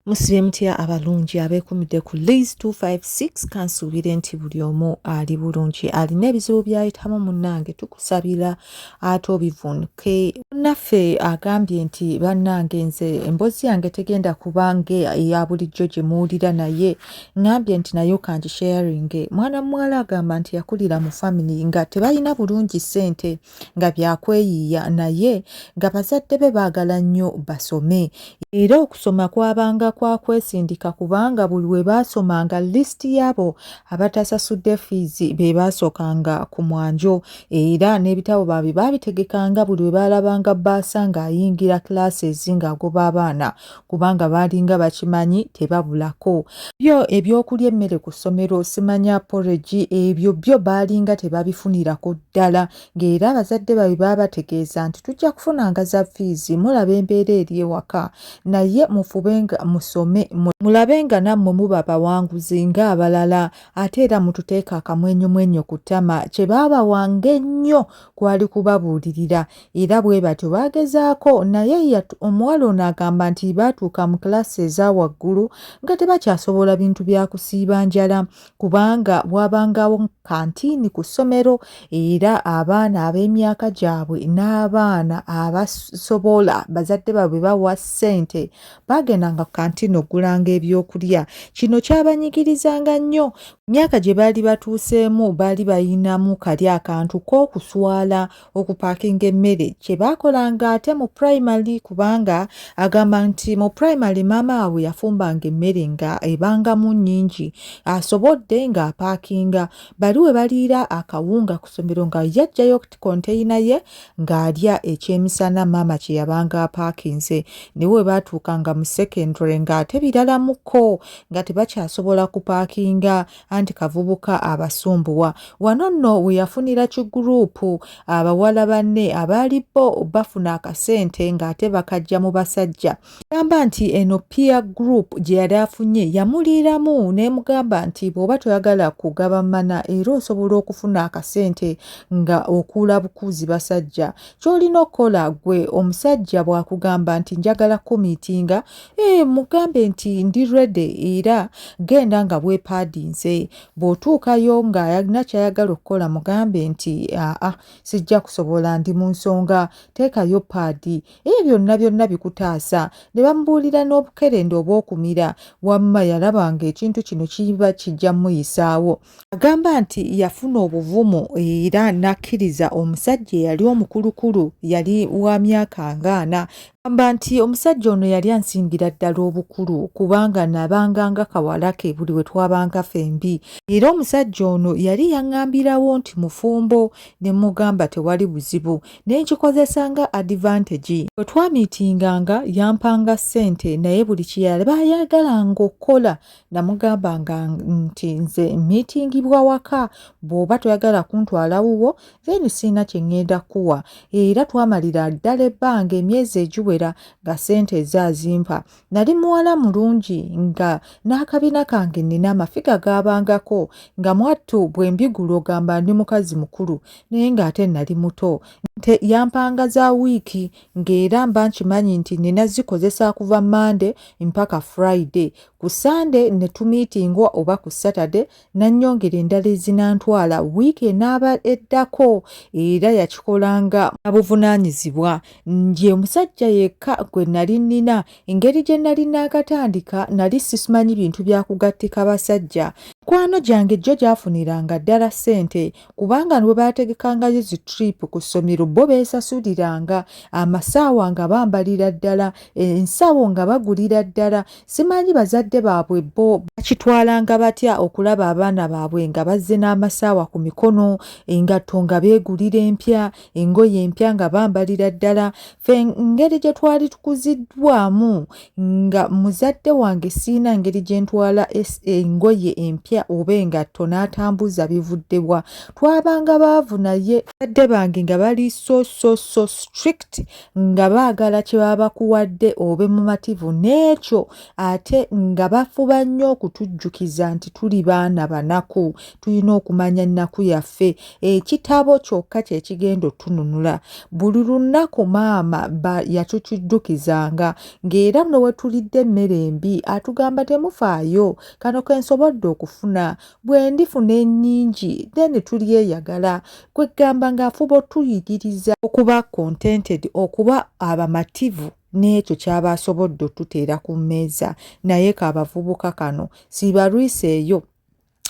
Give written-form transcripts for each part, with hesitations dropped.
Musibye mutya abalungi abeekumidde ku Liz 256? Kansuubire nti buli omu ali bulungi, alina ebizibu by'ayitamu. Munnange, tukusabira ate obivunuke. Munnaffe agambye nti, "Bannange, nze emboozi yange tegenda kuba ng'eya bulijjo gye muwulira, naye ŋŋambye nti naye kangisharinge." Mwana muwala agamba nti yakulira mu family nga tebalina bulungi ssente, nga byakweyiiya, naye nga bazadde be baagala nnyo basome, era okusoma kwabanga kwa kwesindika, kubanga buli we baasomanga lisiti y'abo abatasasudde fiizi be baasookanga ku mwanjo. Era n'ebitabo baabwe baabitegekanga buli we baalabanga bbaasa ng'ayingira classes ng'agoba abaana, kubanga baalinga bakimanyi tebabulako. Byo ebyokulya, emmere ku ssomero, simanya porridge, ebyo byo baalinga tebabifunirako ddala, ng'era abazadde baabwe baabategeeza nti, "Tujja kufunanga za fiizi, mulaba embeera eri ewaka, naye mufube nga musome, mulabe nga nammwe muba bawanguzi ng'abalala, ate era mututeeka akamwenyumwenyu ku ttama." Kye baabawanga ennyo kwali kubabuulirira, era bwe batyo baagezaako. Naye omuwala ono agamba nti baatuuka mu kilasi eza waggulu nga tebakyasobola bintu bya kusiiba njala, kubanga wabangawo kantiini ku ssomero, era abaana ab'emyaka gyabwe n'abaana abasobola, bazadde baabwe bawa ssente, baagendanga ku kantiini okugulanga ebyokulya. Kino kyabanyigirizanga nnyo. Myaka gye baali batuuseemu, baali bayinamu kali akantu k'okuswala okupaakinga emmere, kye baakolanga ate mu primary, kubanga agamba nti mu primary maama waabwe yafumbanga emmere nga ebangamu nnyingi, asobodde ng'apaakinga. Bali we baliira akawunga ku ssomero, nga yaggyayo konteyina ye ng'alya ekyemisana maama kye yabanga apaakinze. Naye we baatuukanga mu secondary ng'ate biralamuko, nga tebakyasobola kupaakinga, anti kavubuka abasumbuwa. Wano nno we yafunira kiguruupu abawala banne abaali bo bafuna akasente ng'ate bakajja mu basajja. Gamba nti eno peer group gye yali afunye yamuliiramu n'emugamba nti, "Bw'oba toyagala kugaba mmana era osobola okufuna akasente nga okuula bukuuzi basajja, ky'olina okukola gwe, omusajja bw'akugamba nti njagala kumiitinga, ee mugambe nti ndi ready, era genda nga bwepaadinze. Bw'otuukayo ng'alina ky'ayagala okukola, mugambe nti aa, sijja kusobola, ndi mu nsonga, teekayo paadi." Ebyo byonna byonna bikutaasa. Ne bamubuulira n'obukerenda obw'okumira. Wamma yalabanga ekintu kino kiba kijja muyisaawo. Agamba nti yafuna obuvumu era n'akkiriza omusajja eyali omukulukulu, yali wa myaka ng'ana. Agamba nti, "Omusajja ono yali ansingira ddala obukulu, kubanga nabanga nga kawala ke buli we twabanga ffembi. Era omusajja ono yali yaŋŋambirawo nti mufumbo, ne mugamba tewali buzibu, ne nkikozesa nga advantage. Bwe twamiitinganga yampanga ssente, naye buli kye yaba ayagalanga okukola namugambanga nti nze miitingibwa waka, bw'oba toyagala kuntwala wuwo, then sirina kye ŋŋenda kkuwa." Era twamalira ddala ebbanga, emyezi egiwera, nga ssente ezaazimpa. Nali muwala mulungi, nga n'akabina kange nnina amafiga gaabangako, nga mwattu bwe mbigula ogamba ndi mukazi mukulu, naye ng'ate nali muto. Nte yampanga za wiiki, ng'era mba nkimanyi nti nnina zikozesa kuva Monday mpaka Friday. Ku Sunday ne tumiitingwa oba ku Saturday, nannyongera endala ezinantwala wiiki enaaba eddako. Era yakikolanga buvunaanyizibwa. Nje omusajja yekka gwe nali nnina. Engeri gye nali naakatandika, nali sisimanyi bintu bya kugattika basajja. Mikwano gyange gyo gyafuniranga ddala ssente, kubanga bwe baategekangayo zi trip ku ssomero, bo beesasuliranga amasaawa nga bambalira ddala, ensawo nga bagulira ddala. Simanyi bazadde baabwe bo bakitwalanga batya okulaba abaana baabwe nga bazze n'amasaawa ku mikono, engatto nga beegulira empya, engoye empya nga bambalira ddala. Ffe engeri gye twali tukuziddwamu, nga muzadde wange siina ngeri gye ntwala engoye empya." empya oba engatto n'atambuuza bivudde wa. Twabanga baavu naye bazadde bange nga bali so so so strict nga baagala kye baba bakuwadde obe mumativu n'ekyo ate nga bafuba nnyo okutujjukiza nti tuli baana banaku tulina okumanya ennaku yaffe. Ekitabo kyokka kye kigenda otununula. Buli lunaku maama yatukijjukizanga ng'era ne we tulidde emmere embi atugamba temufaayo kano ke nsobodde okufuna bwe ndifuna ennyingi then tulyeyagala. Kweggamba ng'afuba otuyigiriza okuba contented, okuba abamativu n'ekyo ky'aba asobodde otuteera ku mmeeza. Naye kabavubuka kano siibalwiseeyo.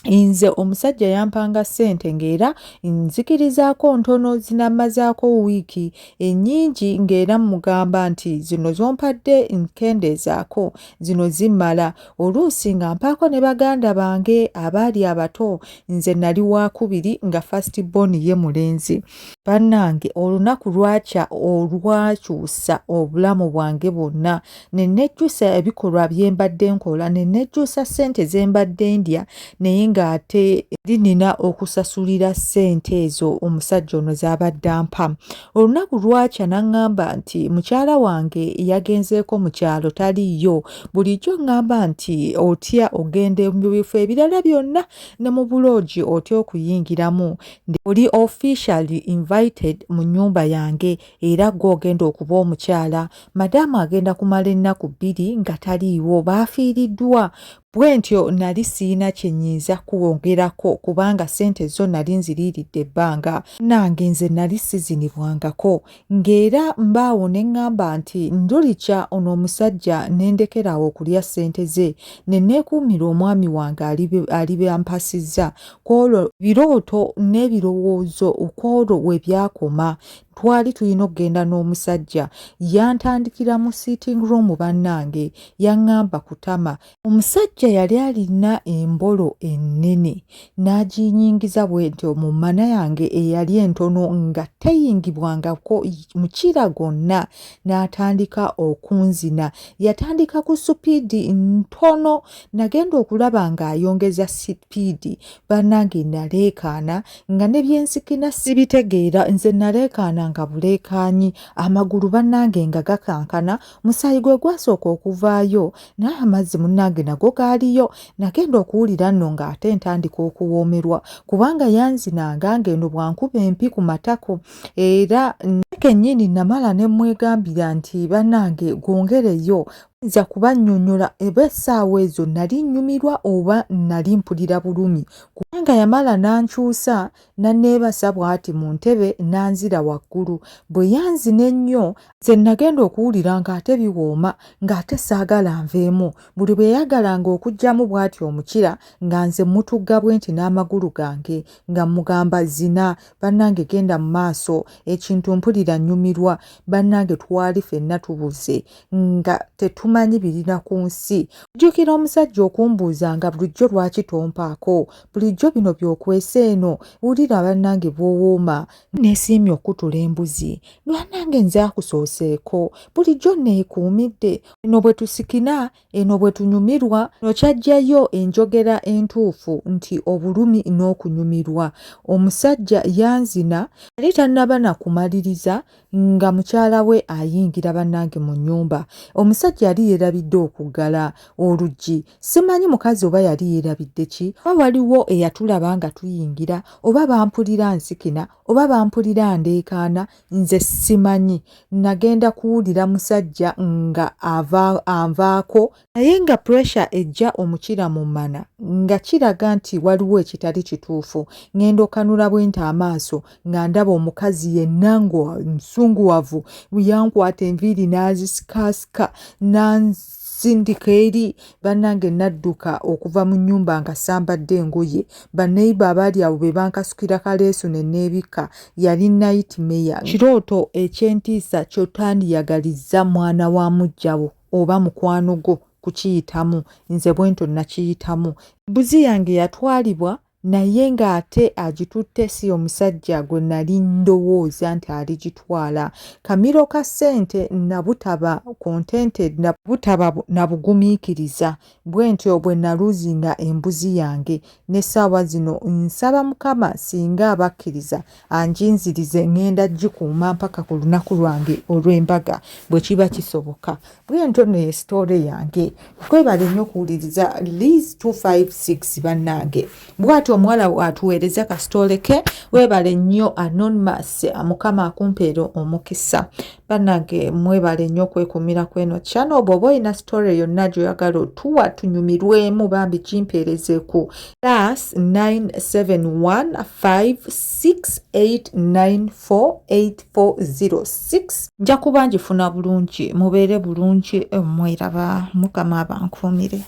Nze omusajja yampanga ssente ng'era nzikirizaako ntono zinammazaako wiiki, ennyingi ng'era mmugamba nti zino z'ompadde nkendeezaako, zino zimmala. Oluusi nga mpaako ne baganda bange abaali abato, nze nali waakubiri nga first born ye mulenzi. Bannange olunaku lwakya olwakyusa obulamu bwange bwonna ne nejjusa ebikolwa bye mbadde nkola ne nejjusa ssente ze mbadde ndya naye ng'ate nina okusasulira ssente ezo omusajja ono z'abadde ampa. Olunaku lwakya n'aŋŋamba nti mukyala wange yagenzeeko mu kyalo taliiyo. Bulijjo ŋŋamba nti otya ogenda mu bifo ebirala byonna ne mu buloogi otya okuyingiramu. Oli officially invited mu nnyumba yange era ggwe ogenda okuba omukyala. Madaamu agenda kumala ennaku bbiri nga taliiwo, baafiiriddwa. Bwentyo nali sirina kye nnyinza kwongerako kubanga ssente zo nali nziriiridde ebbanga. Nange nze nali sizinibwangako ng'era mbaawo ne ŋŋamba nti ndulikya ono omusajja ne ndekera awo okulya ssente ze ne neekuumira omwami wange aliba ampasizza. Kw'olwo ebirooto n'ebirowoozo kw'olwo we byakoma. Twali tulina okugenda n'omusajja. Yantandikira mu sitting room bannange, yaŋŋamba kutama. Omusajja yali alina embolo ennene n'aginyingiza bwentyo mu mmana yange eyali entono nga teyingibwangako mukira gwonna n'atandika okunzina. Yatandika ku supiidi ntono, nagenda okulaba ng'ayongeza sipiidi. Bannange naleekaana nga ne bye nsikina sibitegeera. Nze naleekaana nga buleekaanyi, amagulu bannange nga gakankana, musaayi gwe gwasooka okuvaayo naye amazzi munnange nago gaaliyo. Nagenda okuwulira nno ng'ate ntandika okuwoomerwa kubanga yanzinanga ng'eno bw'ankuba empi ku matako era kennyini namala ne mmwegambira nti bannange gwongereyo nza kubannyonnyola eba essaawa ezo nali nnyumirwa oba nali mpulira bulumi kubanga yamala n'ankyusa n'anneebasa bw'ati mu ntebe n'anzira waggulu. Bwe yanzina ennyo nze nagenda okuwulira ng'ate biwooma ng'ate saagala nveemu. Buli bwe yayagalanga okuggyamu bw'ati omukira nga nze mmutugga bwenti n'amagulu gange nga mmugamba zina bannange genda mu maaso ekintu mpulira nnyumirwa. Bannange twali fenna tubuze nga tetumanyi birina ku nsi. Jjukira omusajja okumbuuza nga bulijjo lwaki tompaako, bulijjo bino by'okwesa eno, wulira bannange bw'owooma. Neesiimye okukutula embuzi, bannange nze akusooseeko, bulijjo neekuumidde, eno bwe tusikina, eno bwe tunyumirwa. Kino kyaggyayo enjogera entuufu nti obulumi n'okunyumirwa. Omusajja yanzina, yali tannaba na kumaliriza nga mukyala we ayingira bannange mu nnyumba. Omusajja yali yeerabidde okuggala oluggi. Simanyi mukazi oba yali yeerabidde ki, oba waliwo eyatulaba nga tuyingira, oba bampulira nsikina, oba bampulira ndeekaana, nze simanyi. Nagenda kuwulira musajja nga anvaako naye nga pressure ejja omukira mu mmana nga kiraga nti waliwo ekitali kituufu. Ngenda okanula bwenti amaaso nga ndaba omukazi yenna nga nsunguwavu, yankwata enviiri n'azisikaasika n'ansindika eri. Bannange nadduka okuva mu nnyumba nga sambadde engoye. Banneyiba abaali awo be bankasukira kaleesu ne neebikka. Yali nightmare. Kirooto eky'entiisa ky'otandiyagalizza mwana wa muggyawo oba mukwano gwo kukiyitamu. Nze bwentyo nakiyitamu. Embuzi yange yatwalibwa. Naye ng'ate agitutte si omusajja gwe nali ndowooza nti aligitwala. Kamiro ka ssente nabutaba contented nabutaba na bugumiikiriza bwentyo bwe naluuzinga embuzi yange n'essaawa zino nsaba Mukama singa abakkiriza anginzirize ngenda gikuuma mpaka ku lunaku lwange olw'embaga bwe kiba kisoboka. Bwentyo nno ye sitoole yange. Kwebale nnyo okuwuliriza Liz 256 bannange. Bw'atyo omuwala atuweereza ka sitoole ke. Weebale nnyo Anonymous, Mukama akumpeere omukisa. Bannange mwebale nnyo okwekuumira kweno channel. Bw'oba olina sitoole yonna gy'oyagala otuwa tunyumirwemu bambi gimpeereze ku plus 971 568 9406 nja kuba ngifuna bulungi mubeere bulungi mweraba mukama abankuumire.